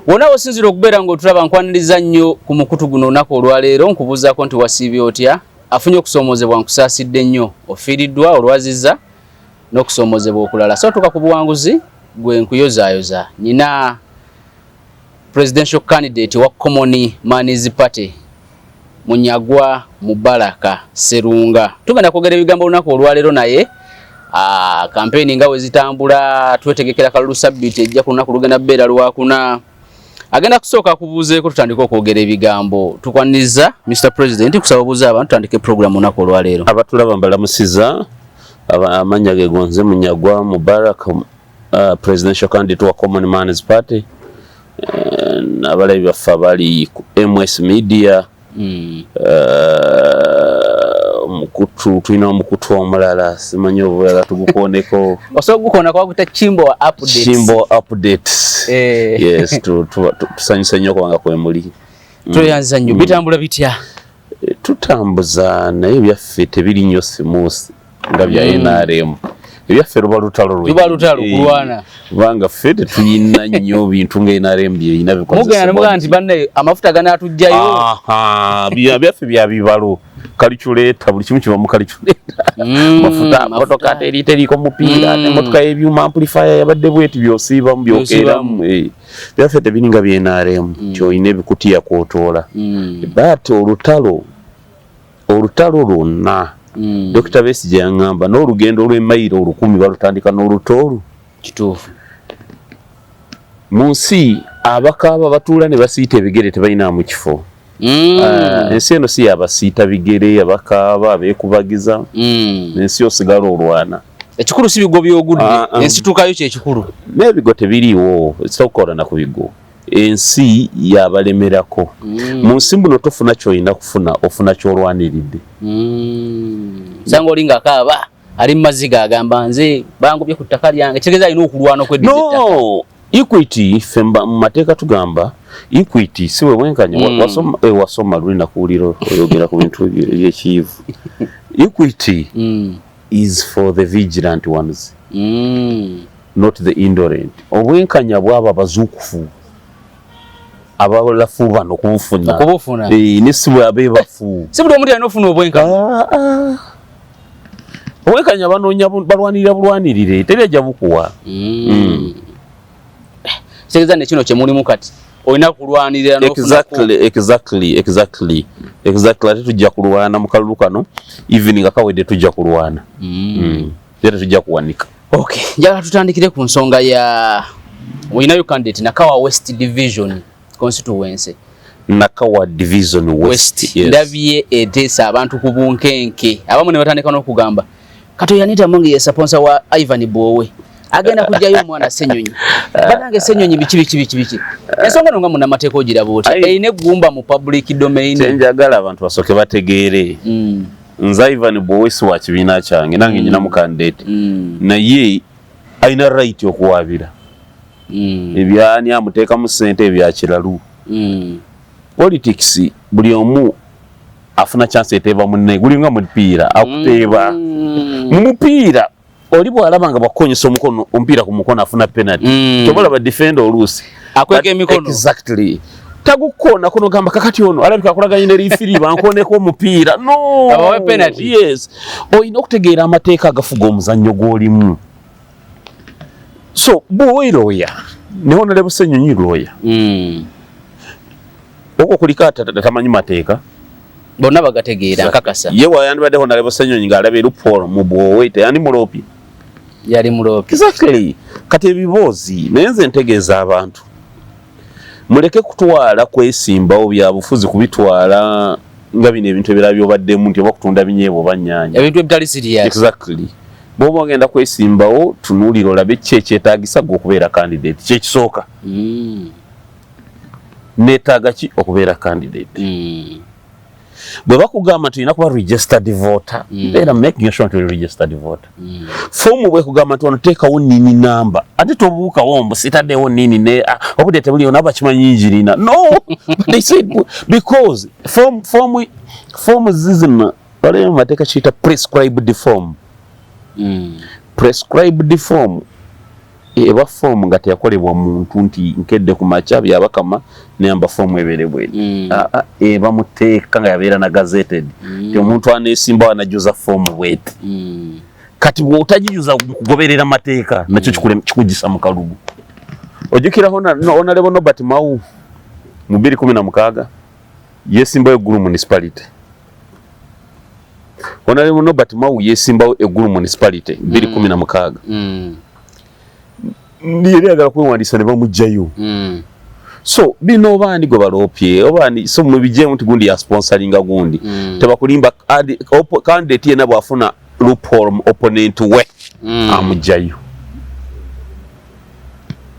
Wonna wosinzira okubeera ng'otulaba, nkwaniriza nnyo ku mukutu guno olunaku olwaleero. Nkubuuzaako nti wasiibye otya? Afunye okusoomozebwa, nkusaasidde nnyo. Ofiiriddwa, olwazizza n'okusoomozebwa okulala, so tuuka ku buwanguzi. Gwe nkuyozaayoza, nyina presidential candidate wa Common Man's Party, Munyagwa Mubaraka Serunga. Tugenda kwogera ebigambo olunaku olwaleero, naye kampeni nga we zitambula, twetegekera kalulu sabbiiti ejja ku lunaku lugenda kubeera lwakuna. Agenda kusooka kubuuzeeko, tutandike okwogera ebigambo. Tukwaniriza, Mr President, kusaba obuuze abantu, tutandike program olunaku olwaleero. Abatulaba mbalamusiza. Amannya ge gonze Munyagwa Mubarak, presidential candidate wa Common Man's Party. Abalabi baffe abali ku MS Media, omukutu, tulina omukutu omulala, simanyi obulala tugukoneko. Osobola ogukoona kwaguta Kimbo Updates. Kimbo Updates. Yes, tusanyuse nnyo kubanga kwemuli. Tweyanza nnyo. Bitambula bitya? Tutambuza, naye ebyaffe tebiri nnyo smooth nga bya NRM. Ebyaffe luba lutalo. Luba lutalo kulwana. Kubanga ffe tetuyina nnyo bintu nga NRM byerina. Mugenda nemugamba nti banne amafuta ganaatujjayo. Aha, byaffe bya bibalo, calculator, buli kimu kiba mu calculator. Mafuta, motoka teri teriko mupiira, emotoka y'ebyuma, amplifier yabadde bweti, byosiibamu, byokeeramu. Byaffe tebiringa bya NRM nti olina ebikutiya kwotoola. But olutalo lwonna, Dr. Besigye yaŋŋamba n'olugendo lw'emayiro 1000 balutandika n'olutoolu. Kituufu. Mu nsi abakaaba batuula ne basiita ebigere tebalinaamu kifo. Ensi eno si yabasiita bigere, abakaaba, abeekubagiza. Ensi osigala olwana. Ekikulu si bigo byogudde. Ah, ah. Ensitukayo kyekikulu. N'ebigo tebiriiwo, ekitokukola na ku bigo. Ensi yabalemerako. Mu nsi muno tofuna kyolina kufuna, ofuna kyolwaniridde. Sanga oli ng'akaaba, ali mu maziga, agamba nze bangobye ku ttaka lyange, kitegeeza alina okulwana okweddiza ettaka. No equity, ffe mu mateeka tugamba equity si bwe bwenkanya. Wasoma, wasoma luli nakuwulira oyogera ku bintu ebyekiyivu. Equity is for the vigilant ones, not the indolent. Obwenkanya bwabo abazuukufu, abalafuubana okubufuna. Okubufuna. Ne si bwe abeebafu. Si buli omuntu alina ofuna obwenkanya. Ah, ah. Obwenkanya banoonya balwanirira bulwanirire, teri ajja bukuwa. Kitegeeza ne kino kyemulimu kati olina kulwanirira n'ofunako. Exactly. Ate tujja kulwana mu kalulu kano, even nga kawedde tujja kulwana. Era tujja kuwanika. Okay, njagala tutandikire ku nsonga ya olinayo candidate Nakawa West Division constituency. Nakawa Division West, West. Yes. Ndabye eteesa abantu ku bunkenke, abamu ne batandika n'okugamba kati oyo Anita Among ye sponsor wa Ivan Bwowe, agenda kujjayo omwana Ssenyonyi. Banange, Ssenyonyi biki biki biki biki? Ensonga eno nga munnamateeka ogiraba otya? Erina eggumba mu public domain. Kyenjagala abantu basooke bategeere, nze Ivan Bwowe si wa kibiina kyange, nange nyina mu candidate, naye alina right okuwaabira. Ebyani amuteekamu ssente ebyakiralu. Politics, buli omu afuna chance eteeba munne, gulinga mupiira akuteeba. Mu mupiira oli bw'alaba nga bwakukonyesa omukono, omupiira ku mukono, afuna penalty. Tobalaba defender oluusi akweka emikono? Exactly, tagukoonako nogamba kakati ono alabika akolaganye ne referee bankooneko omupiira. No. Abawe penalty. Yes, olina okutegeera amateeka agafuga omuzannyo gw'olimu. So bwowe lawyer ne Honorable Ssenyonyi lawyer, okwo kuliko atamanyi mateeka? Bonna bagategeera, nkakasa. Ye wayandibadde Honorable Ssenyonyi ng'alaba erupolo mu bwowe, teyandi muloopi? Yali muloopi. Exactly. Kati ebiboozi, naye nze ntegeeza abantu muleke kutwala kwesimbawo byabufuzi kubitwala nga bino ebintu ebirala byobaddemu, nti oba kutunda binyeebwa oba nnyaanya. Ebintu ebitali serious. Exactly. Bw'oba ogenda kwesimbawo, tunuulira olabe ki ekyetaagisa gwe okubeera candidate. Kyekisooka, neetaaga ki okubeera candidate? Bwe bakugamba nti olina kuba registered voter, beera making sure nti oli registered voter. Foomu bwekugamba nti wano teekawo NIN number, ate tobuukawo mbu sitaddewo NIN ne obudde tebuliyo, nabo bakimanyi njirina. No, they said because form zizino waliwo mu mateeka kiyita prescribed form. Prescribed form Eba foomu nga teyakolebwa muntu nti nkedde ku makya Byabakama neyamba foomu ebeere bweti. Eba muteeka nga yabeera na gazetted ti omuntu aneesimbawo anajjuza foomu bweti. Kati bw'otagijuza kugoberera mateeka, nakyo kikugisa mu kalugu. Ojjukira Honorable Norbert Mao mu 2016 yeesimbawo e Gulu Municipality. Honorable Norbert Mao yeesimbawo e Gulu Municipality 2016. Yali ayagala kwewandiisa ne bamuggyayo. So bino oba ani gwe baloopye oba ani, so mwebigyemu nti gundi yasponsoringa gundi. Tebakulimba, candidate yenna bw'afuna loophole mu opponent we, amugjayo.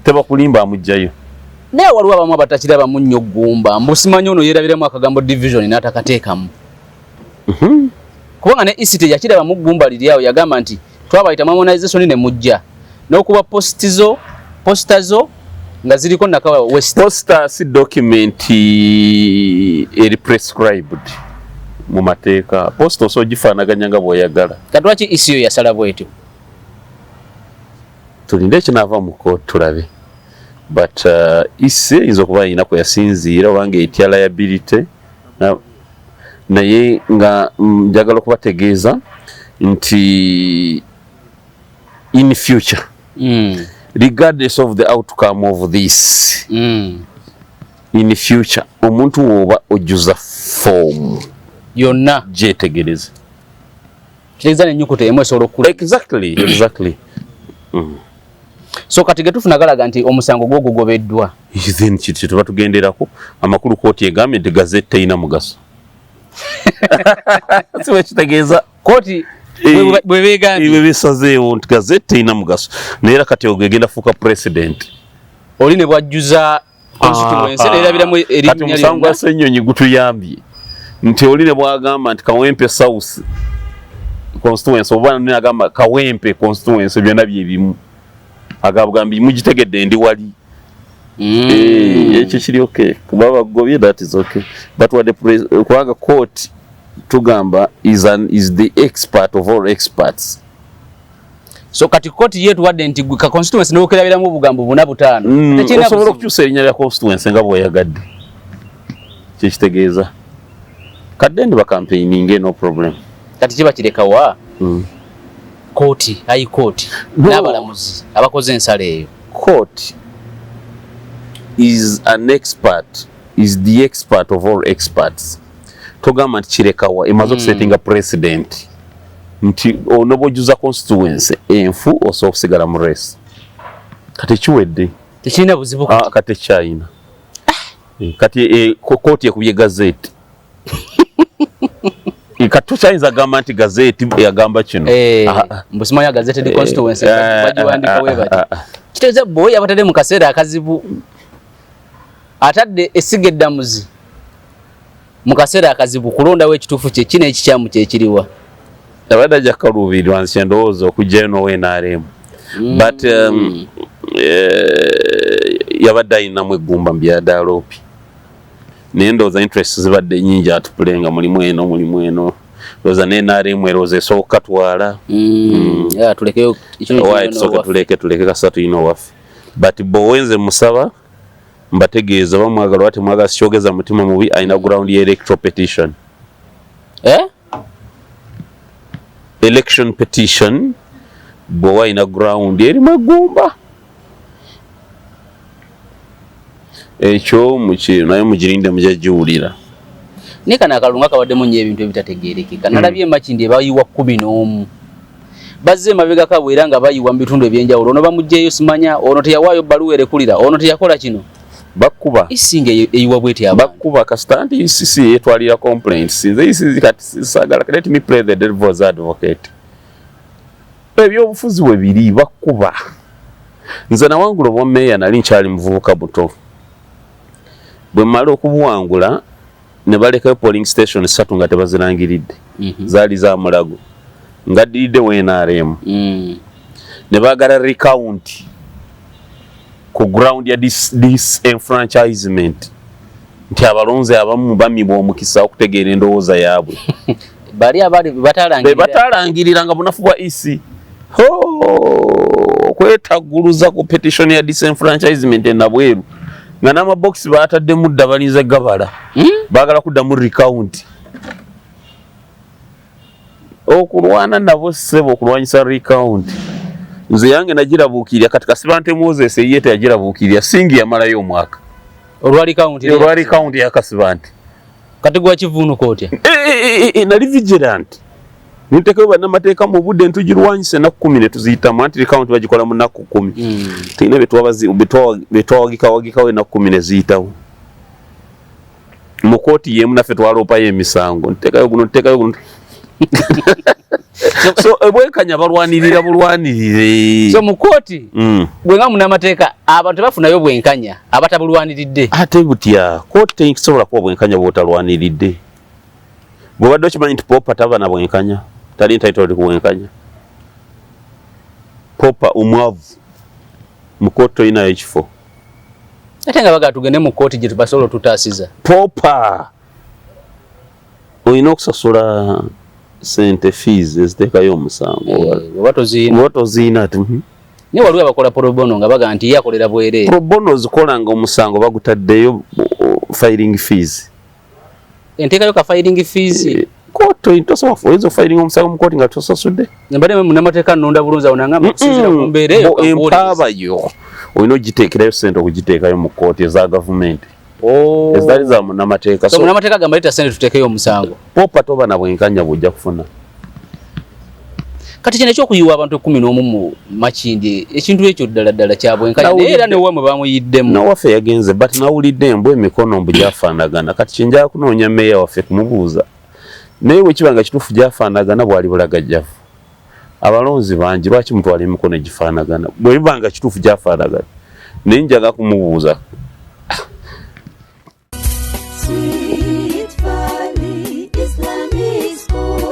Tebakulimba, amugjayo. Naye waliwo abamu abatakirabamu nnyo ggumba, mbu simanyi ono yeerabiramu akagambo division n'atakateekamu. Kubanga ne EC teyakirabamu ggumba liri awo, yagamba nti twabayita harmonization ne mujja n'okuba postizo poster zo nga ziriko Nakawa West. Poster si document eri prescribed mu mateeka. Poster osobola ogifaanaganya nga bw'oyagala. Kati lwaki EC yo yasala bwetyo? Tulinde ekinaava mu kooti tulabe, but EC eyinza okuba erina kwe yasinziira oba nga etya liability. Naye nga njagala okubategeeza nti in future, regardless of the outcome of this, in future omuntu woba ojjuza foomu yonna, gyetegereze. Kitegeeza n'ennyukuta emu esobola okukula. Exactly. So kati getufuna galaga nti omusango gwo gugobeddwa. Then kiti tuba tugenderako amakulu, kooti egambye nti gazette terina mugaso, si bwekitegeeza? Kooti bwe beegambye. Bwe bisazeewo nti gazette terina mugaso, naye era kati ogwo egenda fuuka precedent. Oli ne bwajjuza constituency nerabiramu Kati erinnya omusango gwa lyonna. Ssenyonyi gutuyambye nti oli ne bwagamba nti Kawempe South constituency oba nagamba Kawempe constituency, byonna byebimu, agabugamba mugitegedde ndi wali. Ekyo kiri okay, kuba bagobye, that is okay, but what the kubanga court tugamba is the expert of all experts. So kati kooti yetuwadde nti gwe ka constituency nokerabiramu obugambo buna butaano, tekirina Osobola buzibu. Okukyusa erinnya lya constituency nga bw'oyagadde, kyekitegeeza kadde ndi bacampaigninge, no problem. Kati kiba kirekawa kooti, high court No. n'abalamuzi abakoze ensala eyo? Court is an expert, is the expert of all experts. Togamba nti kirekawa, emaze okusettinga precedent nti onoba ojuza constituency enfu osobola okusigala mu race. Kati kiwedde. Tekirina buzibu kati. Ah, kati ekyayina. Kati kooti ekubye gazette. Kati tokyayinza gamba nti gazette yagamba kino. Ah, ah. Mbu simanya gazetted constituency bagiwandika bwe bati. Ah, ah. Kitegeeza bwe yabatadde mu kaseera akazibu, atadde essiga eddamuzi mu kaseera akazibu kulondawo ekituufu kye kino, ekikyamu kyekiriwa. Abadde ajja kukaluubirirwa, nsi ndowooza okugjayo n'owa NRM, but yabadde ayinamu eggumba mu byadaaloopi, naye ndowooza interest zibadde nyingi at play, nga mulimu eno, mulimu eno, ndowooza ne NRM erowooza esobola okukatwala. Yeah, tulekeyo kino. Owaaye, tusooke tuleke kasita tulina owaffe, but bowenze musaba mbategeeza, bamwagala oba temwagala, sikyogeza mutima mubi, alina ground ya electoral petition. Eh? Election petition, bw'oba alina ground erimu eggumba ekyo muki, naye mugirinde, mujja giwulira. Naye kano akalulu nga kabaddemu nnyo ebintu ebitategeerekeka. Nalabye Makindye bayiwa 11, bazze emabega kabwe era nga bayiwa mu bitundu ebyenjawulo, ono bamuggyeyo, simanya ono teyawaayo bbaluwa erekulira, ono teyakola kino. Bakuba. Isinga eyiwa bweti abantu. Bakuba kasita nti ECC yetwalira complaints. Nze ECC kati sagala, let me play the devil's advocate. Ebyobufuzi bwe biri, bakuba. Nze nawangula obwa meeya, nali nkyali muvubuka buto. Bwe mmala okubuwangula ne balekayo polling station ssatu nga tebazirangiridde. Zaali za Mulago nga ddiridde wa NRM. Ne baagala recount ku ground ya disenfranchisement, nti abalonzi abamu bamibwa omukisa okutegeera endowooza yaabwe. Bali abali be batalangirira. Batalangirira nga bunafu bwa EC. Ho, Okwetagguluza ku petition ya disenfranchisement enabweru nga n'amabokisi baataddemu dda, balinze gabala. Baagala kuddamu recount. Okulwana nabo, ssebo, okulwanyisa recount, nze yange nagirabuukirira. Kati Kasibante Moses eyiye teyagirabuukirira, singi yamalayo omwaka. Olwa recount? Olwa recount ya Kasibante. Kati gwakivuunuka otya? Eh, nali vigilant, nintekayo bannamateeka mu budde, ntugirwanyisa ennaku 10 ne tuziyitamu, anti recount bagikola mu nnaku 10. Tulina betwawagikawagikawo, ennaku 10 ne ziyitawo. Mu kooti yemu naffe twaloopayo emisango, nteekayo guno, nteekayo guno. So obwenkanya balwanirira bulwanirire. So mu kooti, gwe nga munnamateeka, abantu tebafunayo bwenkanya abatabulwaniridde? Ate butya? Kooti tesobola kuba bwenkanya bw'otalwaniridde. Bw'obadde okimanyi nti pauper taba na bwenkanya, tali entitled ku bwenkanya? Pauper, omwavu, mu kooti tolinayo ekifo. Ate nga bagaa tugende mu kooti gye tubasobola otutaasiza. Pauper olina okusasula sente, fees eziteekayo omusango. Oba toziina. Oba toziina ati Naye waliwo abakola pro bono nga baga nti ye akolera bwereere. Pro bono zikola nga omusango bagutaddeyo filing fees. Enteekayo ka filing fees. Kooti tosobola, oyinza ofilinga omusango mu kooti nga tosasudde? Mbadde munnamateeka nnonda bulunzi awo, nangamba okusinziira ku mbeera eyo. Bo empaaba yo olina ogiteekerayo sente okugiteekayo mu kooti eza gavumenti, ezitali za munnamateeka. So munnamateeka agamba leeta sente tuteekeyo omusango. Pauper toba na bwenkanya bw'ojja kufuna. Kati kino ekyokuyiwa abantu 11 mu Makindye, ekintu ekyo ddala ddala kya bwenkanya? Naye era newamwe bamuyiddemu. Nowaffe yagenze, but nawulidde embwa emikono mbu gyafaanagana. Kati kyenjala kunoonya meeya waffe kumubuuza, naye bwe kiba nga kituufu gyafaanagana, bwali bulagajjavu. Abalonzi bangi, lwaki mutwala emikono egifaanagana bwe biba nga kituufu gyafaanagana? Naye njaga kumubuuza. Sweet Valley Islamic School.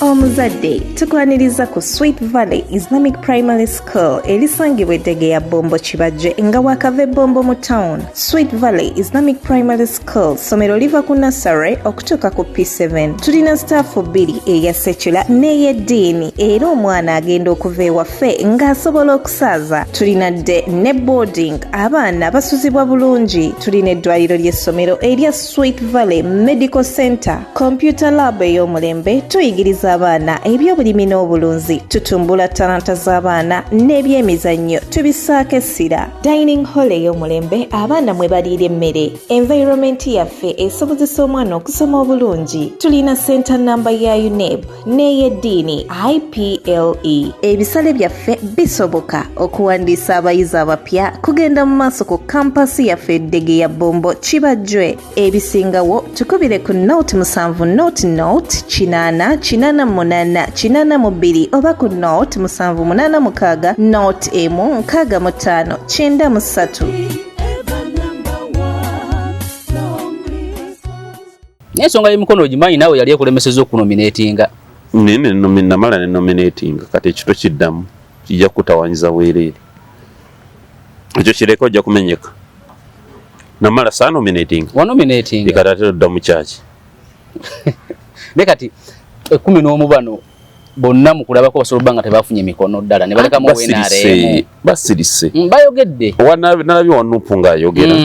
Omuzadde, tukwaniriza ku Sweet Valley Islamic Primary School erisangibwa eddege ya Bombo Kibajje, nga wakava Ebombo mu town. Sweet Valley Islamic Primary School ssomero liva ku nursery okutuuka ku P7. Tulina staff bbiri, eya secular n'ey'eddiini, era omwana agenda okuva ewaffe ng'asobola okusaaza. Tulina day ne boarding, abaana basuzibwa bulungi. Tulina eddwaliro ly'essomero erya Sweet Valley Medical Center, computer lab ey'omulembe. Tuyigiriza abaana ebyobulimi n'obulunzi, tutumbula talanta z'abaana, n'ebyemizannyo tubissaako essira. Dining hall ey'omulembe abaana mwe baliira emmere. Environment yaffe esobozesa omwana okusoma obulungi. Tulina center namba ya UNEB n'ey'eddiini IPLE. Ebisale byaffe bisoboka. Okuwandiisa abayizi abapya kugenda mu maaso ku campus yaffe eddege ya Bombo Kibajjwe. Ebisingawo tukubire ku 07 00 80 88 82 oba ku 0786 01 65 93. Ever number one. Long live. Naye ensonga y'emikono ogimanyi naawe, yali ekulemeseza okunominatinga. Naye namala ne nominatinga. Kati ekito kiddamu kijja kutawanyiza bwereere, ekyo kireka ojja kumenyeka. Namala saa nominatinga. Wanominatinga. Kati ate odda mu kyaki? Naye kati 11 bano bonna mu kulabako basobola obba nga tebafunye mikono ddala ne balekamu Basirise. NRM? Basirise. Bayogedde. Nalabye wa NUP ng'ayogera.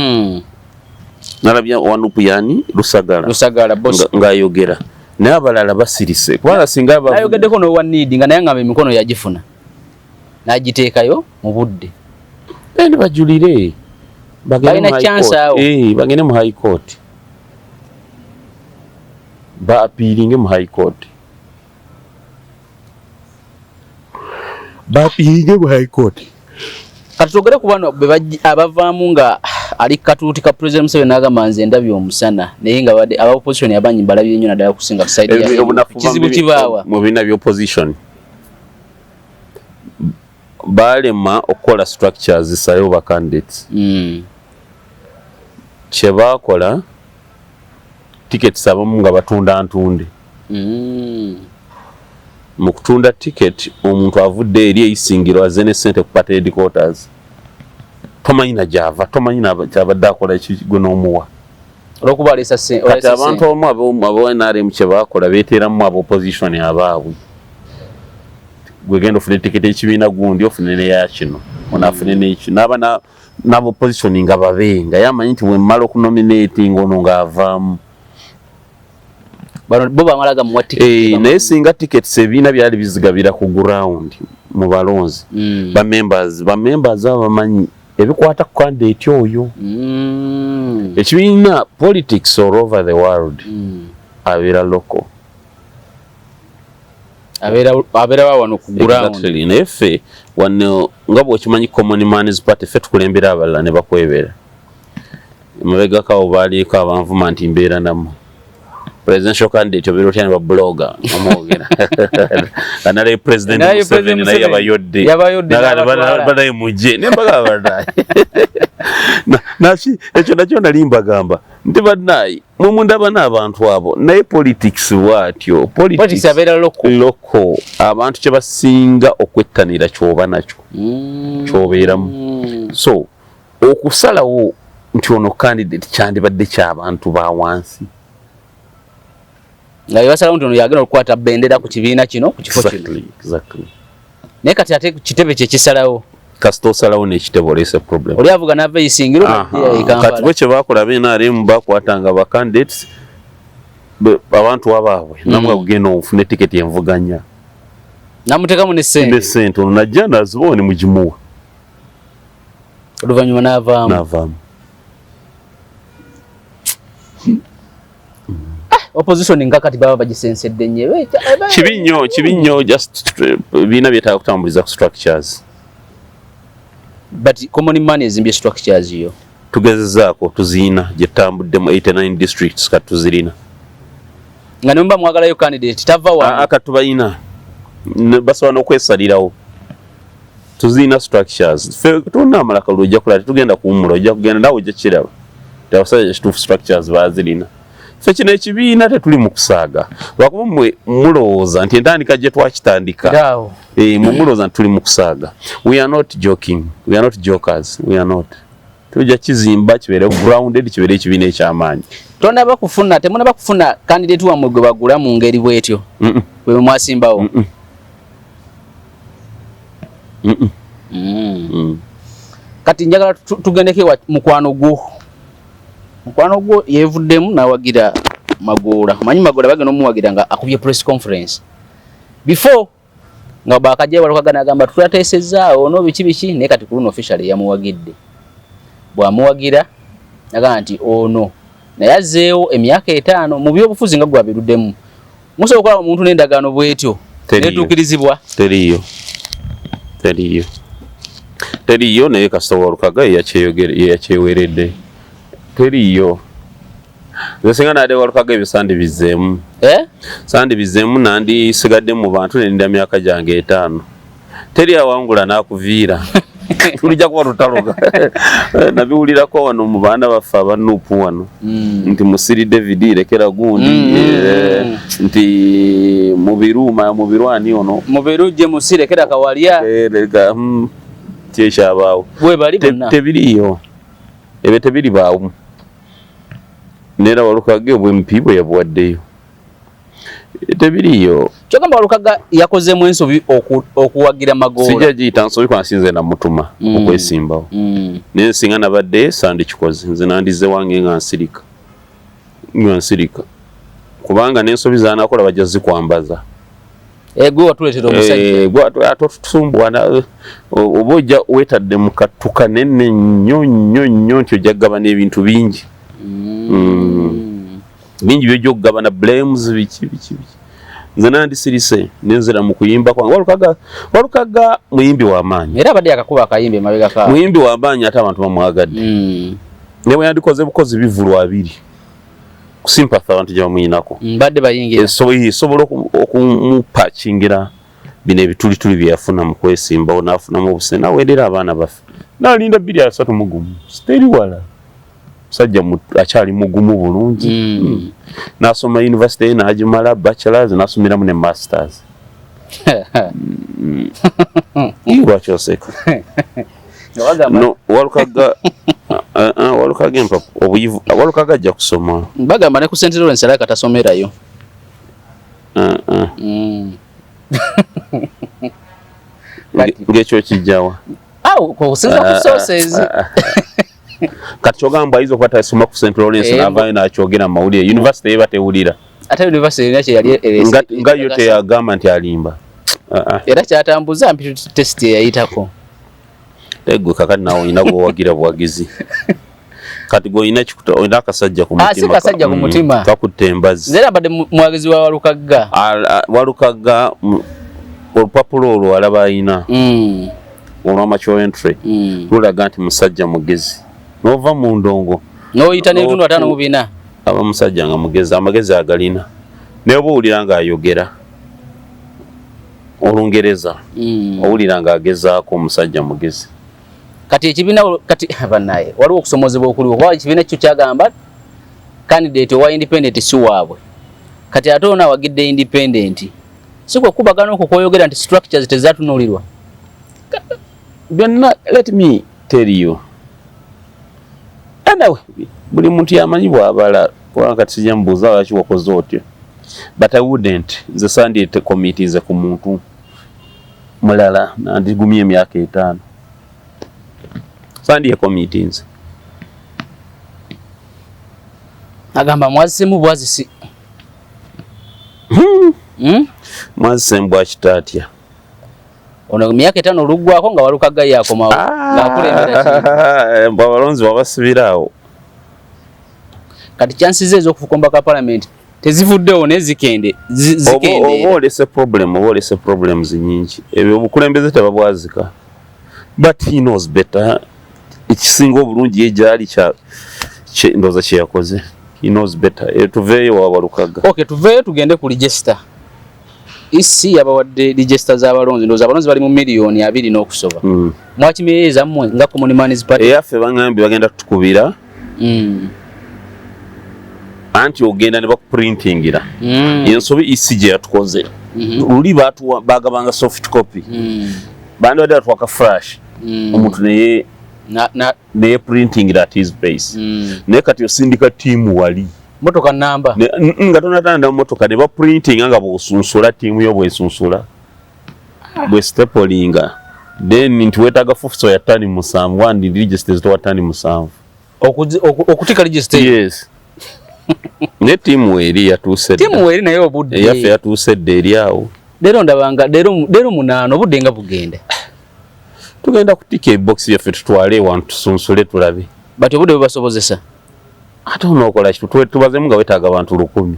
Nalabye wa NUP, yani Lusagala. Lusagala boss. Ng'ayogera, naye abalala basirise, kubanga singa Nayogeddeko n'owa NEED nga naye ngamba emikono yagifuna n'agiteekayo mu budde. Then bajulire. Bagende Balina mu High chance Court. awo. Bagende mu High Court, ba appealinge mu High Court, ba appealinge mu High Court. Kati twogere ku bano be abavaamu nga ali katuuti ka President Museveni n'agamba nze ndabye omusana, naye nga badde aba opposition abangi mbalabye nnyo, naddala kusinga ku side ya Obunafu kizibu kibaawa. Mu bibiina bya opposition balema okukola structures zisayo ba candidates. Kyebakola, tickets abamu nga batunda ntunde. Mu kutunda ticket, omuntu avudde eri eisingiro azze ne sente ku party headquarters, tomanyi na gyava, tomanyi na kyabadde akola ekigwe n'omuwa. Olwokuba aleesa Kati oleesa abantu ssente. abamu abo NRM kye bakola, beeteramu aba opposition abaabwe. Gwe genda ofune tiketi ekibiina gundi, ofune neya kino, ono afune neki, naba nabo position nga babe nga yamanyi nti wemmala okunominating ono ng'avaamu. Bano bo bamala gamuwa tiketi. Eh, naye singa tickets ebibiina byali bizigabira ku ground mu balonzi, ba members abo bamanyi ebikwata ku candidate oyo. Ekibiina, politics all over the world, abeera local. Abeera wa wano ku ground. Exactly. Naye ffe wano, nga bw'okimanyi, Common Man's Party, ffe tukulembera abalala ne bakwebera. Emabegako baaliko abanvuma nti mbeera nammwe presidential candidate, obeera otya ne bablogger omwogera nga nalaye President Naye Museveni President naye Museveni yabayodde. Yabayodde n'abatwala. Banaye mujje nembagamba banaye naki ekyo nakyo nali mbagamba nti bannaye mwe mundaba n'abantu abo, naye politics bw'atyo. Politics abeera local. Local. Abantu kye basinga okwettanira kyoba nakyo, kyobeeramu. So okusalawo nti ono candidate kyandibadde ky'abantu ba wansi. Nga bebasalawo nti ono yagenda okukwata bendera ku kibiina kino, ku kifo kino. Exactly. Naye kati ate kitebe kye kisalawo. Kasita osalawo n'ekitebe oleese problem. Oli avuga n'ava Isingiro. Kati bwe kye bakola BNRM, bakwatanga ba candidates abantu abaabwe namwe kugenda ofune tiketi envuganya. Namuteekamu ne sente. Ne sente, ono najja nazibawo ne mugimuwa. Oluvannyuma n'avaamu. N'avaamu. Opposition nga kati baba bagisensedde nnyo. Kibi nnyo, kibi nnyo. Just biina byetaaga kutambuliza ku structures. But Common Man ezimbye structures yo? Tugezezaako, tuziina gye tutambuddemu 89 districts, kati tuzirina. Nga ne muba mwagalayo candidate tava wano? Aa, kati tubayina. Basobola n'okwesalirawo. Tuzirina structures. Ffe tunamala kalulu, ojja kulaba tetugenda kuwummula, ojja kugenda naawe ojja kiraba nti abasajja kituufu structures bazirina. Ffe kino ekibiina tetuli mu kusaaga, lwakuba mmwe mulowooza nti entandika gye twakitandika. Awo. Eh, mwe mulowooza nti tuli mu kusaaga. We are not joking, we are not jokers, we are not. Tujja kizimba kibeere grounded, kibeere ekibiina ekyamaanyi. Tonaba kufuna, temunaba kufuna candidate wammwe gwe bagula mu ngeri bwetyo bwe mwasimbawo? Mm-mm. Kati njagala tugendeko ewa mukwano gwo. Mukwano gwo yeevuddemu n'awagira Magoola. Manyi Magoola bagenda omuwagira nga akubye press conference before nga bakajja Walukaga n'agamba tulateesezaawo no biki biki, naye kati ku luno officially yamuwagidde. Bw'amuwagira nagamba nti ono naye azzeewo emyaka 5 mu byobufuzi nga gwabiruddemu. Musobola okulaba omuntu n'endagaano bw'etyo Teriyo. netuukirizibwa? Teriyo, teriyo, teriyo. Naye kasita Walukaga yeyakyeweredde, teriyo. Nze singa naadde Walukaga, ebyo sandibizzeemu. Eh? Sandibizzeemu, nandisigadde mu bantu neninda myaka gyange 5. Teri awangula n'akuviira, tulijja kuba tutaloga. Nabiwulirako wano mu baana baffe aba NUP wano nti Musiri David lekera gundi, nti Mubiru Mubirwani ono. Mubiru James lekera Kawalya. Leka, kyekyabaawo. Bwe bali bonna. Tebiriiyo ebyo, tebiribaawo. Neera Walukaga obw MP bwe yabuwaddeyo, tebiriiyo. Kyogamba Walukaga yakozemu ensobi okuwagira Magoola? Sijja giyita nsobi kuba nsinze namutuma okwesimbawo. Naye singa nabadde sandikikoze, nze nandize wange nga nsirika, nga nsirika, kubanga n'ensobi zanakola bajja zikwambaza. Eh, gwe watuleetera omusajja. Eh, gwe ate otusumbuwa oba ojja weetadde mu kattu kanene nnyo nnyo nnyo nti ojja kugabana ebintu bingi bingi byojja okugabana, blames, biki biki biki. Nze nandisirise nenzira mu kuyimba kwange. Walukaga, Walukaga muyimbi w'amaanyi. Era abadde yakakuba akayimba emabega ka Muyimbi w'amaanyi, ate abantu bamwagadde. Ne bwe yandikoze bukozi bivulu 20 ku sympathy abantu gye bamuyinako. Badde bayingira. Esobola okumupakingira bino ebitulituli bye yafuna mu kwesimbawo, n'afunamu obuse, naweerera abaana baffe, n'alinda 2031, siteri wala. Musajja akyali mugumu bulungi. N'asoma university ye n'agimala, bachelors, n'asomeramu ne masters. Lwaki oseka? Nga bagamba No, Walukaga, Walukaga empapu obuyivu, Walukaga ajja kusoma. Bagamba ne ku St Lawrence alaka tasomerayo. Ng'ekyo kijjawa? Awo okusinza ku sources. Kati kyogamba ayinza okuba tasoma ku St Lawrence n'avaayo n'akyogera mu mawulire, university eba tewulira. Ate university erina kye yali nga yo teyagamba nti alimba. Era kyatambuza aptitude test eyayitako. Eggwe kakati naawe olina gwowagira buwagizi. Kati gw'olina kikuta, olina akasajja ku Ah, si mutima. Kasajja ku mutima. Kakutta embazi. Nze era mbadde muwagizi wa Walukagga. Walukagga olupapula olwo alaba alina olw'amature entry lulaga nti musajja mugezi. N'ova mu ndongo n'oyita n'ebitundu 54. Aba musajja nga mugezi, amagezi agalina. Naye oba owulira ng'ayogera Olungereza, owulira ng'agezaako, omusajja mugezi. Kati ekibiina kati bannaye waliwo okusomozebwa okuliwo, kuba ekibiina kyo kyagamba candidate owa independent si waabwe. Kati ate ono awagidde independent, si kwe kubagana okwo kwoyogera nti structures tezatunuulirwa? Byonna, let me tell you, anyway, buli muntu yamanyi bw'abala, kubanga kati sijja mubuuza lwaki wakoze otyo, but I wouldn't, nze sandyete committees ku muntu mulala, nandigumye emyaka 5, sandiye committees. Agamba mwazisemu bwazisi. Mwazisemu bwakitaatya. Ono emyaka 5 oluggwako nga Walukagga yakomawo ng'akulembera ki? Mbu abalonzi babasibira awo. Kati chances ez'okufukumba ka parliament tezivuddewo naye zikendeera. Oba olese problem, oba olese problems nyingi. Ebyo obukulembeze tebabwazika. But he knows better. Ekisinga obulungi ye gyali ndowooza kye yakoze. He knows better. Tuveeyo wa Walukagga. Okay, tuveeyo tugende ku register. EC yabawadde register z'abalonzi, ndowooza abalonzi bali mu 20 million n'okusoba. Mwakimeyeeza mmwe nga Common Man's Party? Eyaffe bangambye bagenda kutukubira. Anti ogenda ne bakuprintingira. Ensobi EC gye yatukoze. Luli bagabanga soft copy. Bandibadde batuwaka flash. Omuntu naye naye printingira at his pace. Naye kati osindika tiimu wali. Motoka namba. Nga tonatanda motoka ne baprintinga nga bw'osunsula ttiimu yo bw'esunsula. Bwe staplinga. Then nti weetaaga fufuso ya ttani 7, wandi register zitowa ttani 7. Okutika register. Yes. Ne ttiimu eri yatuuse dda. Ttiimu eri naye obudde. Eyaffe yatuuse dda eri awo. Leero ndabanga leero 8, obudde nga bugenda. Tugenda kutika ebokisi yaffe tutwale ewantu tusunsule tulabe. But obudde bubasobozesa. Ate onookola ki? Tubazemu nga weetaaga abantu 1000.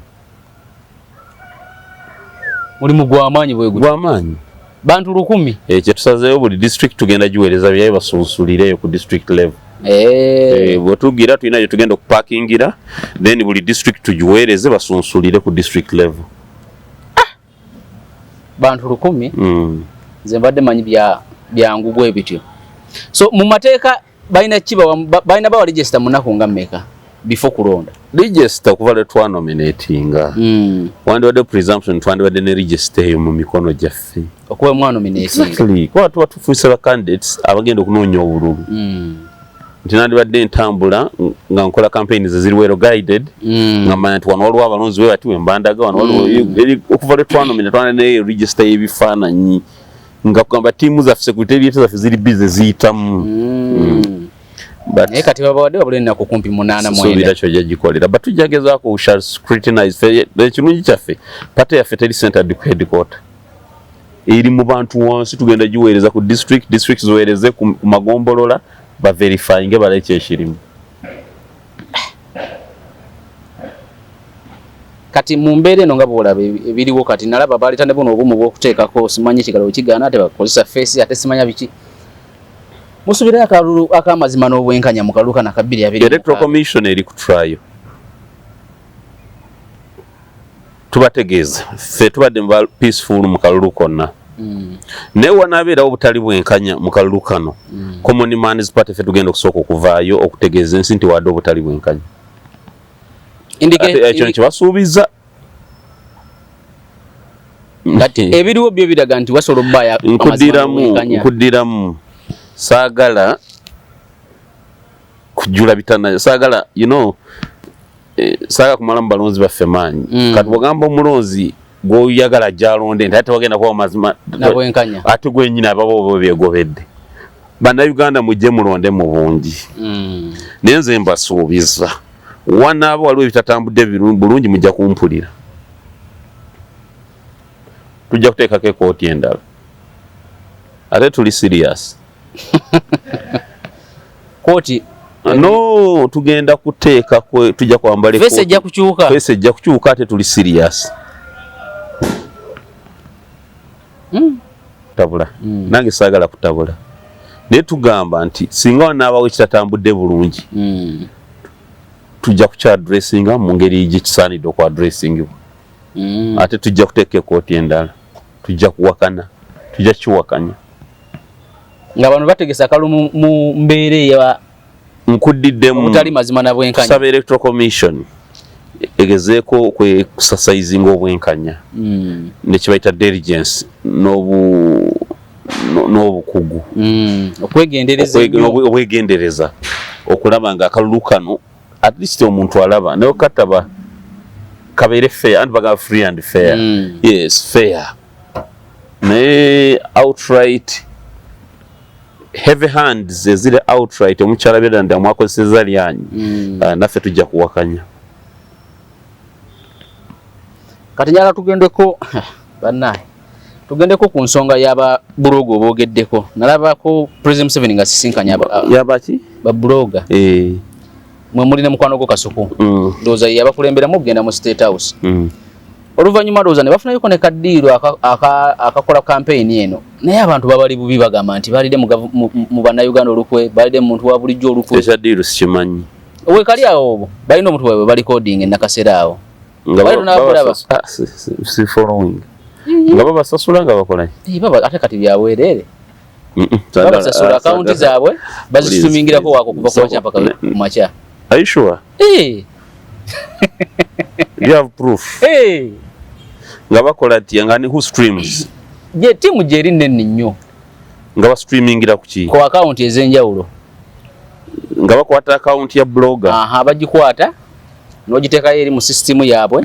Mulimu gw'amaanyi bwe gutyo. Gw'amaanyi. Bantu 1000. Kye tusazeewo buli district tugenda giweereza byayo basunsulireyo ku district level. Bwe tugira tulina gye tugenda okupakingira, then buli district tugiweereze basunsulire ku district level. Bantu 1000. Nze mbadde manyi byangu bwe bityo. So mu mateeka balina kibawa, balina bawa register mu nnaku nga mmeka before kulonda? Register okuva lwe twanominatinga. Wandibadde presumption twandibadde ne register eyo mu mikono gyaffe. Okuba mwanominatinga. Exactly. Kuba tuba tufuuse ba candidates abagenda okunoonya obululu. Nti nandibadde ntambula nga nkola campaigns eziri well guided. Nga mmanya nti wano waliwo abalonzi bwe bati we mbandaga, wano waliwo okuva lwe twanominate twandibadde ne register y'ebifaananyi. Nga kugamba ttiimu zaffe, secretariat zaffe ziri busy ziyitamu. But Naye kati babawadde wabula ennaku kumpi 8 Suubira 9. kyo ojja gikolera. But tujja gezaako, we shall scrutinize. Ffe ekirungi kyaffe, party yaffe teri centered ku headquarter. Eri mu bantu wansi, tugenda giweereza ku district, district ziweereze ku magombolola, baverifyinge balabe kyekirimu. Kati mu mbeera eno nga bw'olaba ebiriwo kati, nalaba baleeta ne buno obumu bw'okuteekako simanyi ekigalo kigaana ate bakozesa face ate simanya biki. Musuubirayo akalulu ak'amazima n'obwenkanya mu kalulu kano aka bbiri abiri mu Electoral mukaaga? Commission eri ku trial. Tubategeeza ffe tubadde mu ba peaceful mu kalulu konna. Naye wanaabeerawo obutali bwenkanya mu kalulu kano, Common Man's Party ffe tugenda okusooka okuvaayo okutegeeza ensi nti wadde obutali bwenkanya. Ate ekyo nkibasuubiza. Kati ebiriwo byo biraga nti wasobola obbaayo amazima n'obwenkanya. Nkuddiramu, saagala kujjula bitana, saagala saagala kumalamu balonzi baffe maanyi. Kati bw'ogamba omulonzi Gwoyagala gyalonde nti ate tewagenda kuba mazima nabwenkanya, ate gwenyini ababa oba byegobedde. Bannayuganda, mujje mulonde mu bungi. Naye nze mbasuubiza, wanaaba waliwo ebitatambudde bulungi, mujja kumpulira. Tujja kuteekako ekooti endala, ate tuli serious. Kooti? No, tugenda kuteekako, tujja kwambala Face ejja kukyuka. Face ejja kukyuka, ate tuli serious. Tabula. Nange saagala kutabula, naye tugamba nti singa wanaabawo ekitatambudde bulungi, tujja kukyaddressinga mu ngeri gyekisaanidde okwaddressingibwa. Ate tujja kuteeka ekooti endala, tujja kuwakana, tujja kiwakanya. Nga bano bategesa akalulu mu mbeera eya Nkuddiddemu. obutali mazima na bwenkanya. Kusaba Electoral Commission egezeeko okwekusasaizinga obwenkanya nekibayita diligence n'obukugu. Okwegendereza ennyo. Obwegendereza okulaba nga akalulu kano at least omuntu alaba naye kataba kabeere fair, and bagamba free and fair. Yes, fair, naye outright heavy hands eziri outright, omukyala byera nti amwakozeseza lyanyi. Ah, naffe tujja kuwakanya. Kati njagala tugendeko, bannaye, tugendeko ku nsonga y'aba blogger oboogeddeko. Nalabako President Museveni nga sisinkanya yabaki? Ba blogger. Mwe muli ne mukwano gwo Kasuku. Ndowooza ye yabakulemberamu okugenda mu State House. Oluvannyuma ndowooza ne bafunayoko ne kaddiiro akakola kampeyini eno, naye abantu babali bubi, bagamba nti balidde mu bannayuganda olukwe, balidde mu muntu wa bulijjo olukwe. Ekya deal sikimanyi. Wekali awo obwo balina omuntu waabwe balikodinga enakaseera awo. Nga Wali tunabulaba. Ah, si following nga babasasula nga bakola. Eh, baba ate kati byabwereere. Babasasula, akawunti zaabwe bazisumingirako wako kuva ku makya mpaka ku makya. Are you sure? Eh, You have proof? Eh. Nga bakola tya, nga ni who streams? Gye ttiimu gyeri nnene nnyo. Nga bastreamingira ku ki? Ku akawunti ez'enjawulo. Nga bakwata akawunti ya blogger? Aha, bagikwata n'ogiteekayo eri mu sisitimu yaabwe.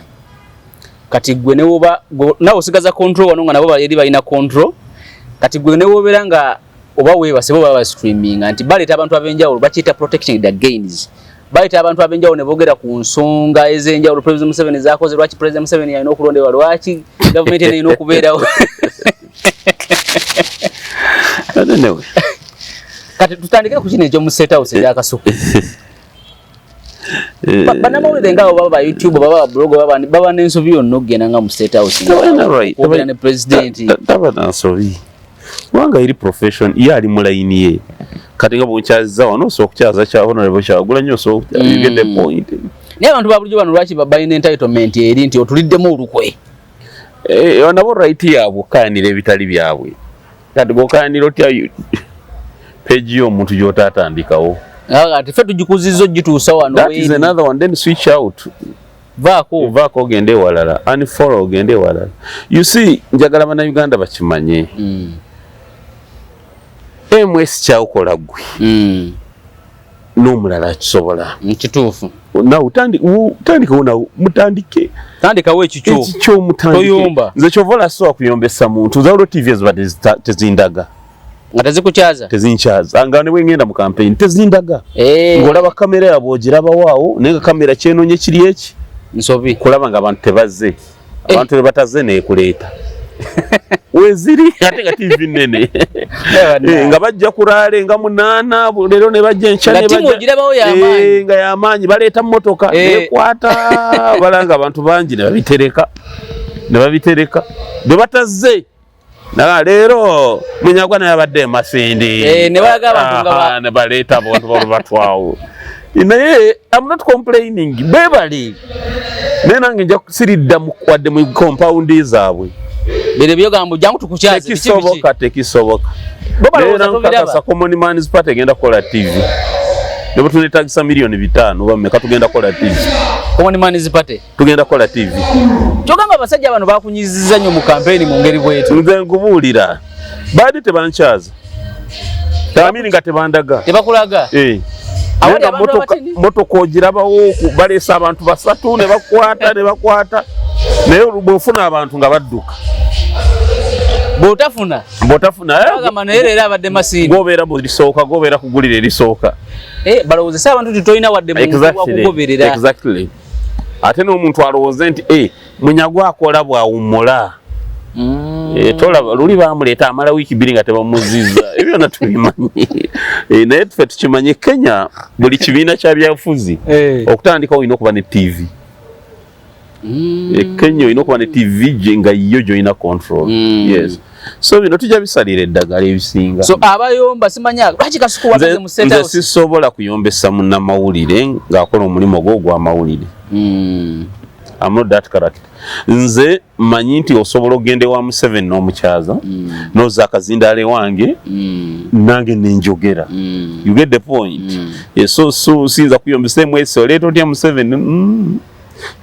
Kati gwe ne woba nawe osigaza control wano, nga nabo eri balina control. Kati gwe ne wobeera nga oba weebase, bo baba streaminga, nti baleeta abantu ab'enjawulo, bakiyita protecting the gains. Baleeta abantu ab'enjawulo ne boogera ku nsonga ez'enjawulo President Museveni zakoze, lwaki President Museveni alina okulondebwa, lwaki gavumenti eno erina okubeerawo. Anyway. Kati tutandikire ku kino ekyomu State House ekyakasuku. Bannamawulire ngaabo, baba ba YouTube, baba ba blog, baba n'ensobi yonna okugenda nga mu State House nga Tebalina right. okwogera ne president? Taba na nsobi, kubanga eri profession ye, ali mu layini ye. Kati nga bwonkyaziza wano, osobola okukyaza kya Honorable Kyagulanyi, osobola you get the point. Naye abantu ba bulijjo bano lwaki balina entitlement eri nti otuliddemu olukwe? Eh, nabo right yaabwe okukayanira ebitali byabwe. Kati gwokayanira otya page y'omuntu gy'otaatandikawo? Ati ffe tugikuzizza ogituusa wano. That is another one. Then switch out. Vaako. Vaako ogende ewalala, unfollow ogende ewalala. You see, njagala bannayuganda bakimanye, ms kyawukola gwe n'omulala akisobola. Kituufu. Nawe tandikawo, nawe mutandike. Tandikawo ekikyo. Ekikyo mutandike. Toyomba. Nze kyova olasobola kuyombesa muntu, nze waliwo TV eziba tezindaga. Nga tezikukyaza? Tezinkyaza, nga ne bwengenda mu campaign tezindaga. Ng'olaba kamera yaabwe ogirabawaawo, naye nga kamera kyenonye kiri eki? Nsobi. Kulaba nga abantu tebazze, abantu ne batazze neekuleeta weziri, ate nga TV nene. Eh, nga bajja kulaale nga 8 leero ne bajja enkya. Nga ne tiimu bajja- ogirabawo y'amaanyi. Eh, nga y'amaanyi, baleeta mmotoka nekwata balanga abantu bangi ne babitereka, ne babitereka, bwe batazze. Naga leero Munyagwa naye abadde emasindi. Eh, ne balaga abantu nga Aha, ne baleeta abantu balubatwawo. Naye I'm not complaining, bebali, naye nange nja kusiridda wadde mu compound zaabwe. Bino byogamba jangu tukukyaze, biki, biki? Tekisoboka, tekisoboka. Bo balowooza Naye tobiraba. nkakasa Common Man's Party egenda kukola TV, ne bwe tunetagisa miliyoni 5 oba mmeka, tugenda kukola TV. Common Man's Party? Tugenda kukola TV. Kyogamba abasajja bano bakunyiziza nnyo mu kampeyini mu ngeri bwetyo? Nze nkubuulira, baadi tebankyaza tamini nga tebandaga. Tebakulaga? Eh. Awali Naye nga abantu abatini? motoka ogirabawo, baleese abantu basatu ne bakwata ne bakwata. Naye bw'ofuna abantu nga badduka, Bw'otafuna, bw'otafuna, bagamba naye leero abadde masiini. Gobeera mu lisooka, gobeera kugulira erisooka. Balowooza abantu nti tolina wadde muntu wakugoberera. Exactly. Ate n'omuntu alowooze nti Munyagwa akola bw'awummula. Tolaba luli bamuleeta amala wiiki 2 nga tebamuzizza. Ebyo byonna tubimanyi. Naye ffe tukimanyi, Kenya buli kibiina kya byabufuzi okutandika olina okuba ne TV. Kenya olina okuba ne TV nga yo gy'olina control. Yes. So bino tujja bisalira eddagala ebisinga. So abayomba simanya lwaki Kasuku wakaze mu State Nze House. sisobola kuyombesa munnamawulire ng'akola omulimu gwe ogw'amawulire. I'm not that character. Nze manyi nti osobola okugenda ewa Museveni n'omukyaza, n'ozza akazindaalo ewange, nange nenjogera. You get the point? So siyinza kuyombesa MS, oleeta otya Museveni?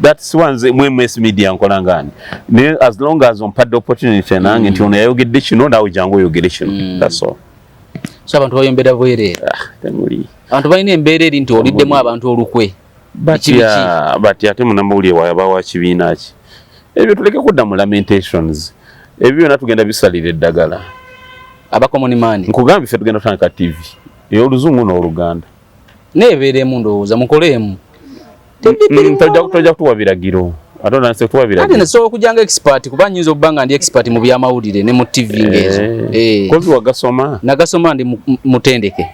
That's why nze mu MS media nkola ngani. Naye as long as ompadde opportunity nange nti ono yayogedde kino, naawe jangu oyogere kino. That's all. So abantu bayombera bwereere. Ah, temuli. Abantu balina embeera eri nti oliddemu abantu olukwe. Batya batya, ate munnamawulire waba wa kibiina ki? Ebyo tuleke kudda mu lamentations. Ebyo byonna tugenda bisalira eddagala. Aba common man. Nkugambye ffe tugenda kutandika TV ey'Oluzungu n'Oluganda. Neebeeremu, ndowooza mukoleemu. Tojja kutuwa biragiro, ate otandise kutuwa Ate biragiro. nesobola okujja nga expert, kuba nyinza okuba nga ndi expert mu byamawulire ne mu TV ng'ezo. Kozi wagasoma? Nagasoma, ndi mutendeke.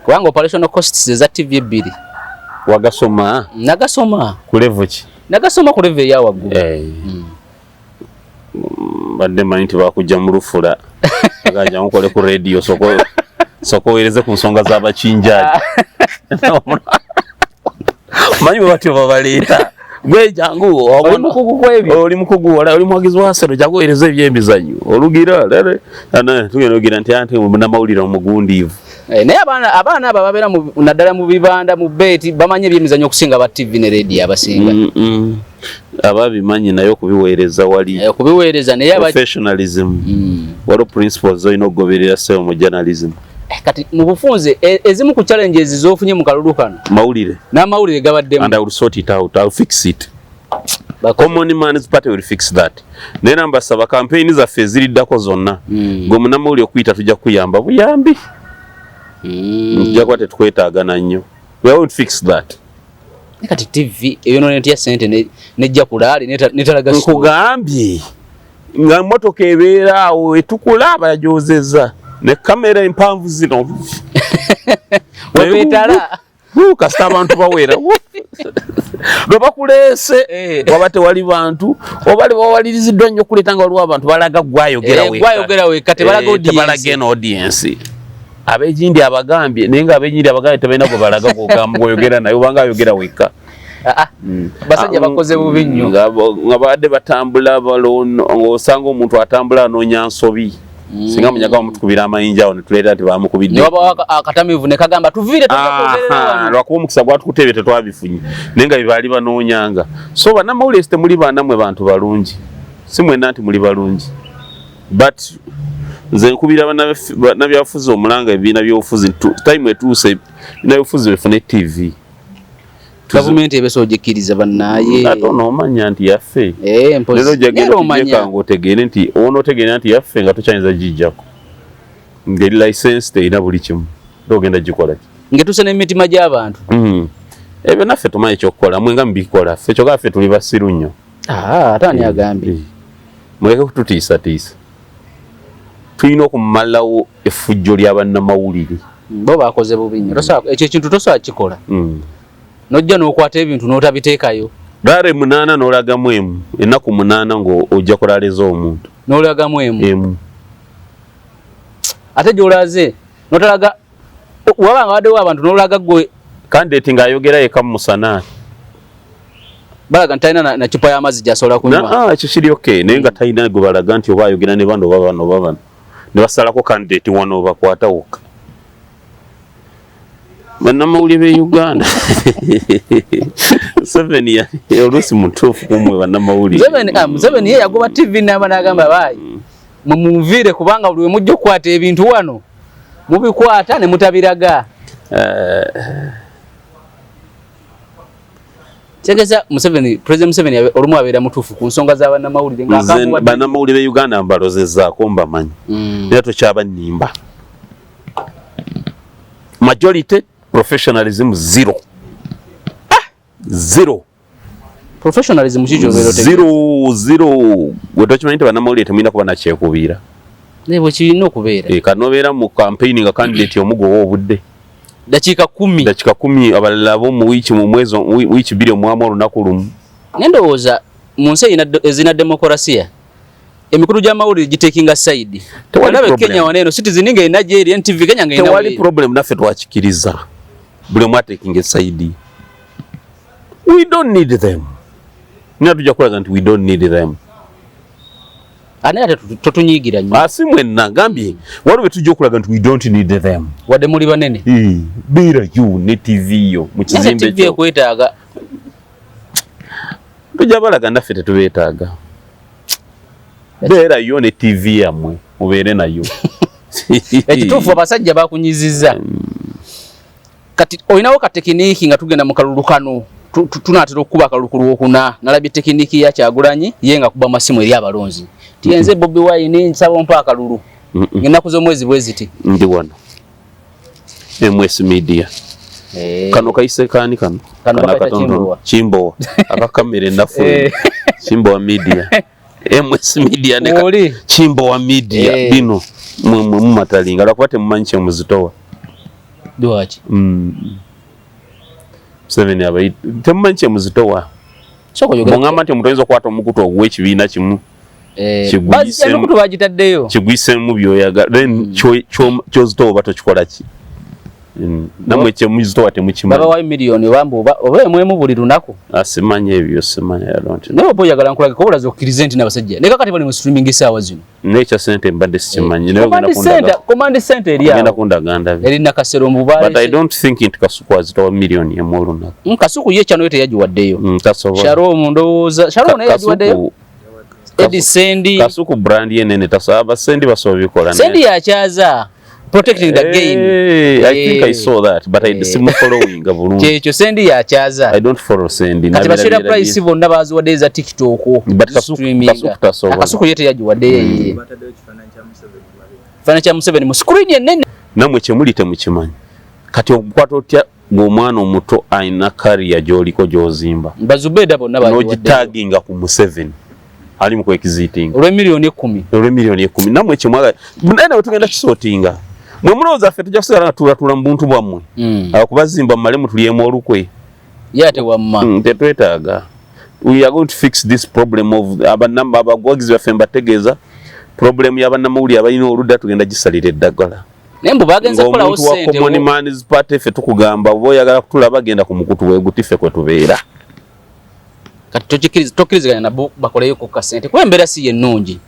Kubanga operational costs eza TV ebbiri. Wagasoma? Nagasoma. Ku level ki? Nagasoma ku level eya waggulu. Badde manyi nti bakujja mu lufula, aganja mukole ku radio, soko soko oweereze ku nsonga z'abakinjaji. Manyi bwe batyo babaleeta, gwe jangu. Oli mukugu kw'ebyo. Oli mukugu, oli muwagizi wa Arsenal, jangu oweereze ebyemizannyo olugira lere. Ana tugenda ogira nti anti munnamawulire omugundiivu. Naye abaana abo ababeera naddala mu bibanda, mu beeti, bamanyi ebyemizannyo okusinga ba TV ne radio abasinga. Ababimanyi, naye okubiweereza wali Okubiweereza naye professionalism, waliwo principles zolina okugoberera sewo mu journalism. Kati mu bufunze, ezimu ku challenges z'ofunye mu kalulu kano? Mawulire. N'amawulire gabaddemu. And I will sort it out. I will fix it. Common Man's Party will fix that. Naye nambasaba, campaign zaffe eziriddako zonna, gwe munnamawulire okuyita tujja kukuyamba buyambi. Tujja kuba tetukwetaagana nnyo. We will fix that. Naye kati TV eyonoona etya sente nejja ku rally netalaga story? Nkugambye nga motoka ebeera awo etukula, abayajozeza ne kamera empanvu zino. Webeetala. Kasita abantu bawera lwe bakuleese, waba tewali bantu, oba bawaliriziddwa nnyo okuleeta nga waliwo abantu, balaga gwayogera wekka. Gwayogera wekka, tebalaga audience. Tebalaga eno audience. Ab'egindi abagambye, naye nga ab'egindi abagambye tebalina gwe balaga gw'oyogera naye, obanga ayogera wekka. Ah, ah. Basajja bakoze bubi nnyo. Nga babadde batambula ng'osanga omuntu atambula anoonya nsobi. Singa Munyaga bamutukubira amayinja awo ne tuleeta nti bamukubidde. Ne wabawo akatamiivu ne kagamba tuviire, tojja kwogerera wano. Lwakuba omukisa gwatukutte, ebyo tetwabifunye, naye nga bye baali banoonyanga. So bannamawulire si temuli baanammwe bantu balungi, si mwenna nti muli balungi, but nze nkubira bannabyabufuzi omulanga, ebibiina by'obufuzi, time etuuse ebibiina by'obufuzi bifune TV. Gavumenti ebesobola ogikkiriza bannaaye. Ate onoomanya nti yaffe. Mpozi. Leero ojja Leero genda omanya. okuggyeka ng'otegeere nti onootegeera nti yaffe, nga tokyayinza gijjako, ng'eri license, terina buli kimu, era ogenda gikola ki? Ng'etuuse n'emitima gy'abantu. Ebyo naffe tumanyi ekyokukola, mwe nga mubikola. Ffe kyokka ffe tuli basiru nnyo. Ah, ate ani agambye? Muleke kututiisatiisa, tulina okumalawo effujjo ly'abannamawulire. Bo bakoze bubi nnyo. Ekyo ekintu tosobola kikola. Nojja n'okwata ebintu n'otabiteekayo. Rally 8 n'olagamu emu, ennaku 8 ng'ojja kulaleza omuntu. N'olagamu emu. Emu. Ate gy'olaze n'otalaga, waba nga waddewo abantu n'olaga gwe. Candidate ng'ayogera yekka mu musana. Balaga nti talina na cupa y'amazzi gy'asobola kunywa. Ekyo kiri okay, naye nga talina gwe balaga nti oba ayogera ne bano oba bano oba bano, ne basalako candidate wano bakwata wokka. Bannamawulire b'e Uganda, Museveni oluusi mutuufu kumwe bannamawulire. Museveni ye yagoba TV n'aba n'agamba baayi mumunviire, kubanga buli we mujja okukwata ebintu wano mubikwata ne mutabiraga. Kitegeeza Museveni, President Museveni olumu abeera mutuufu ku nsonga za bannamawulire. Nze bannamawulire be Uganda mbalozezaako, mbamanyi, era tokyabannimba. Majority professionalism zero. Zero. Professionalism kiki obeera otegeeza? Zero, zero. Gwe tokimanyi nti bannamawulire temulina kuba nakyekubiira? Naye bwe kirina okubeera. Eh, kanobeera mu campaign nga candidate omugowa obudde. Dakiika 10. Dakiika 10, abalala abo mu wiiki, mu mwezi, wiiki 2 omwamu olunaku lumu. Naye ndowooza mu nsi ezina demokarasiya, emikulu gy'amawulire gitakinga side. Tewali Olabe problem. Kenya wano eno, Citizen nga erina gyeri, NTV Kenya nga erina Tewali weeri. problem, naffe twakikiriza buli omu atakinga eside. We don't need them, nina tujja kulaga nti we don't need them. Ate ate totunyiigira nnyo. Asi mwenna gambye waliwo bwe tujja okulaga nti we don't need them. Wadde muli banene. Eh, beera yo ne TV yo mu Naye kizimbe TV kyo. ekwetaaga. Tujja balaga naffe tetubeetaaga. Beera yo ne TV yammwe, mubeere nayo. Ekituufu abasajja bakunyizizza. Kati olinawo ka technique nga tugenda mu kalulu kano, tunaatera okukuba akalulu ku Lwokuna. Nalabye technique ya Kyagulanyi ye nga kuba masimu eri abalonzi ti enze Bobi Wine, nsaba ompa akalulu ennaku z'omwezi bwe ziti. Ndi wano MS Media. Kano kayise kaani kano? Kano Kano bakayita akatonotono. Kimbowa. Kimbowa akakamera ennafu. Kimbowa Media, MS Media ne Oli. Kimbowa Media. Bino mwe mwe mumatalinga lwakuba temumanyi kyemuzitowa. Lwaki? Museveni abayi temumanyi kyemuzitowa. Sooka oyogere. Bw'ŋŋamba nti omuntu oyinza okukwata omukutu ogw'ekibiina kimu Emikutu bagitaddeyo. Kigwisemu byoyagala, then kyozitowa oba tokikola ki? Nammwe kyemuzitowa temukimanyi. Babawayo miliyoni oba mbu oba emu emu buli lunaku. Ah, simanyi ebyo, simanyi, I don't know. Naye oba oyagala nkulageko, obulaza okkirize nti n'abasajja naye kakati bali mu streaming essaawa zino. Naye ekya sente mbadde sikimanyi, naye ogenda Command kundaga. center, command center eri Ogenda awo. kundaga ndabe. Eri Nakasero mu Bubaale. But I don't think nti Kasuku azitowa miliyoni emu olunaku. Kasuku ye kyano ye teyagiwaddeyo. Tasobola. Shalom ndowooza Shalom naye yagiwaddeyo. Eddie Sendi. Kasuku brand ye nene, tasobola. Abasendi basobola bikola. Sendi yakyaza protecting the gain. Hey, I think I saw that, but I simu following bulungi. Kyekyo, Sendi yakyaza. I don't follow Sendi. Kati Bashira Price bonna baziwadde eza TikTok. But Streaming. Kasuku tasobola. Kasuku ye teyagiwaddeyo ye. Kifaananyi kya Museveni mu screen ennene. Nammwe kyemuli temukimanyi. Kati okwata otya ng'omwana omuto alina career gy'oliko gy'ozimba, Bazubeda bonna bagiwaddeyo. n'ogitaginga ku Museveni ali mu kwekiziitinga Olw'emiliyoni 10. Olw'emiliyoni 10. Nammwe kyemwagala, naye nawe tugenda kisortinga. Mwe mulowooza ffe tujja kusigala nga tuulatula mu buntu bwammwe akubazimba mumale mutulyemu olukwe? Ye ate wamma. Tetwetaaga. We are going to fix this problem of abanamba abagwagizi baffe. Mbategeeza problem y'abannamawulire abalina oludda, tugenda gisalira eddagala. Naye mbu bagenze kukolawo Ng'omuntu wa ssente. Common Man's Party, ffe tukugamba oba oyagala kutulaba, genda ku mukutu weeguti, ffe kwe tubeera. Kati tokkiriziganya nabo bakoleyo ku kasente kuba embeera si yennungi?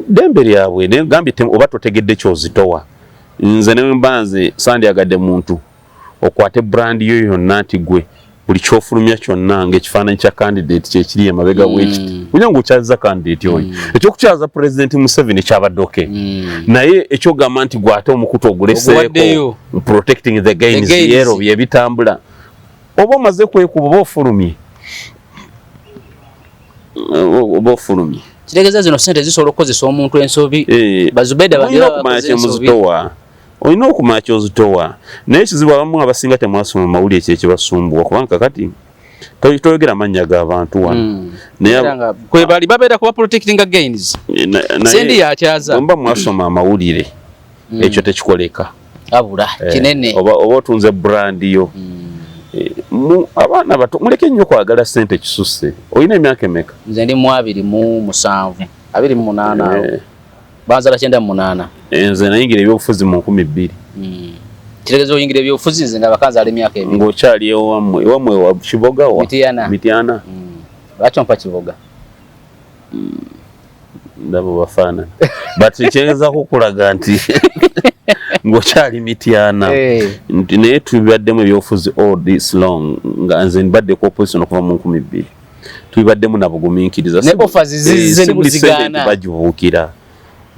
Ddembe lyabwe, naye gambye oba totegedde kyozitowa. Nze ne mba nze sandyagadde muntu okwate brand yo yonna nti gwe buli kyofulumya kyonna ng'ekifaananyi kya candidate kyekiri emabega bwekiti, kugira nga okyaziza candidate oyo. Ekyokukyaza President Museveni kyabadde okay, naye ekyogamba nti gwate omukutu oguleseeko Oguwaddeyo. protecting the gains, The gains. yero byebitambula, oba omaze kwekuba, oba ofulumye, oba ofulumye. Kitegeeza zino sente zisobola okukozesa omuntu ensobi. Eh, Bazubeda olina bagira okumanya bakoze ensobi. kyemuzitowa, olina okumanya kyozitowa, naye ekizibu abamu abasinga temwasoma mawulire, kyekibasumbuwa, kubanga kakati toyogera mannya g'abantu wano. Naye Era nga kwe bali babeera kuba protecting gains. Naye Sendi yakyaza. bwe muba mwasoma amawulire, ekyo tekikoleka. Abula Eh, kinene. oba otunze brand yo. Eh, abaana bato muleke nnyo kwagala sente kisusse. Olina emyaka emeka? Nze ndi mu 27, 28 awo. Banzala 98. Nze nayingira ebyobufuzi mu 2000. Kitegeeza oyingira ebyobufuzi nze nga bakanzaala emyaka 2. Ng'okyali ewammwe, ewammwe wa Kiboga wa? Mityana. Mityana. Lwaki ompa Kiboga? Ndaba bafaanana, but kyengezaako okulaga nti ng'okyali Mityana, nti naye tubibaddemu ebyobufuzi all this long, nga nze mbadde ku opposition okuva mu 2000, tubibaddemu nabugumiikiriza. Ne offers zizze Si ne buli sente muzigaana. nti bagibuukira.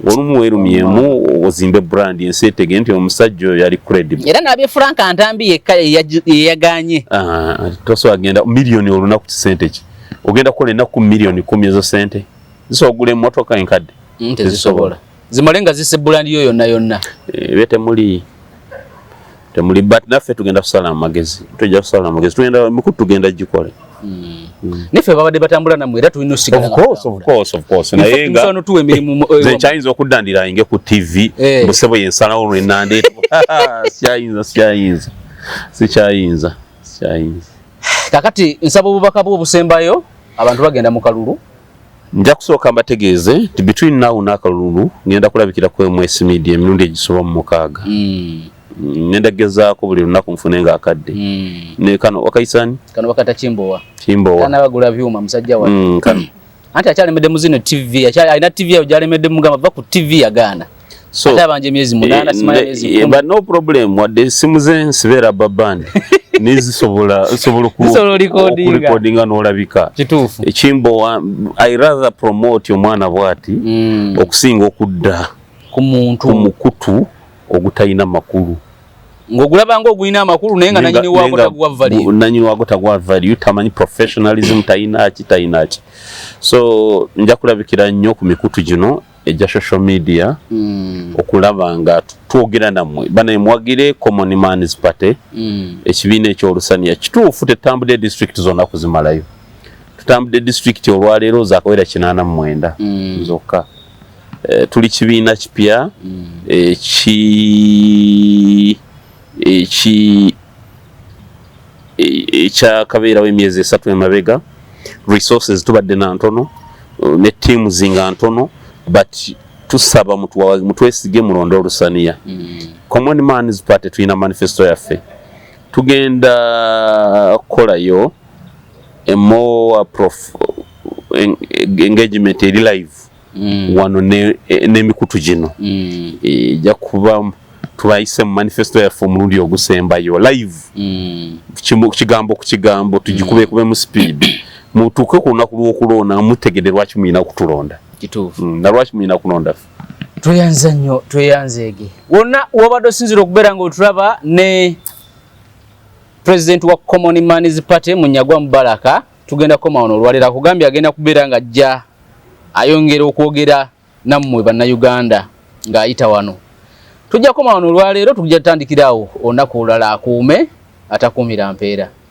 Olumu weerumyemu ozimbe brand, ensi etege nti omusajja oyo yali credible. Era nabye Frank Ntambi yekka yeyaganye. Ah, tosobola genda miliyoni olunaku, kisente ki ogenda kukola ennaku miliyoni 10? Ezo sente zisobola okugula emmotoka enkadde? Tezisobola, zimale nga zisse brand yo yonna yonna. Ebe temuli but naffe tugenda kusala amagezi, tujja kusala amagezi, tugenda emikutu tugenda gikole. Niffe babadde batambula nammwe era tulina osigala. Of course, of course, of course, naye nga nga tuwa emirimu nze nkyayinza okuddandira ayinge ku TV. Busebo yensalawo lwenandeeta, sikyayinza, sikyayinza, sikyayinza, sikyayinza. Kakati nsaba obubaka bwo obusembayo, abantu bagenda mu kalulu. Nja kusooka mbategeeze nti between now n'akalulu ngenda kulabikira ku MS Media emirundi egisoba mu 6. Ngenda gezaako buli lunaku nfune nga akadde. Ne kano wakaisani? Kano bakata Kimbowa. Kimbowa. Kana bagula byuma musajja wa. Kano. Anti akyalemedde mu zino TV, akyali alina TV ayo gy'alemedde, mugamba va ku TV yagaana. So ate abanja emyezi 8, simanya emyezi 10. But no problem, wadde esimu ze nsibeera babandi nezisobola nsobola Zisobola okurecordinga. Okurecordinga n'olabika. Kituufu. Ekimbowa, I rather promote omwana bw'ati okusinga okudda ku muntu ku mukutu ogutalina makulu. Ng'ogulaba ng'ogulina amakulu naye nga nanyini waako taguwa value. Nanyini waako taguwa value, tamanyi professionalism, talina ki, talina ki. So nja kulabikira nnyo ku mikutu gino egya social media okulaba nga twogera nammwe banaye muwagire Common Man's Party, ekibiina ekyolusaniya. Kituufu tetutambudde district zonna kuzimalayo, tutambudde district olwaleero zakawera 89 zokka. Tuli kibiina kipya eki eki ekyakabeerawo emyezi 3 emabega. Resources tubadde na ntono, ne teams nga ntono, but tusaba mutwesige mulonde olusaniya. Common Man's Party tulina manifesto yaffe, tugenda kukolayo a more engagement eri live wano n'emikutu gino. Ejja kuba tubayise mu manifesto yaffe omulundi ogusembayo live, kigambo ku kigambo, tugikubekube mu speed, mutuuke ku lunaku lw'okulonda mutegedde lwaki mulina kutulonda. Kituufu. Na lwaki mulina kulonda ffe. Tweyanza nnyo, tweyanzeege wonna wobadde osinzira okubeera ng'otulaba ne president wa Common Man's Party Munyagwa Mubaraka. Tugenda kukoma wano olwaleero. Akugambye agenda kubeera ng'ajja ayongera okwogera nammwe Bannayuganda ng'ayita wano. Tujja kukoma wano olwaleero, tujja tutandikirawo olunaku olulala. Akuume atakuumira mpeera.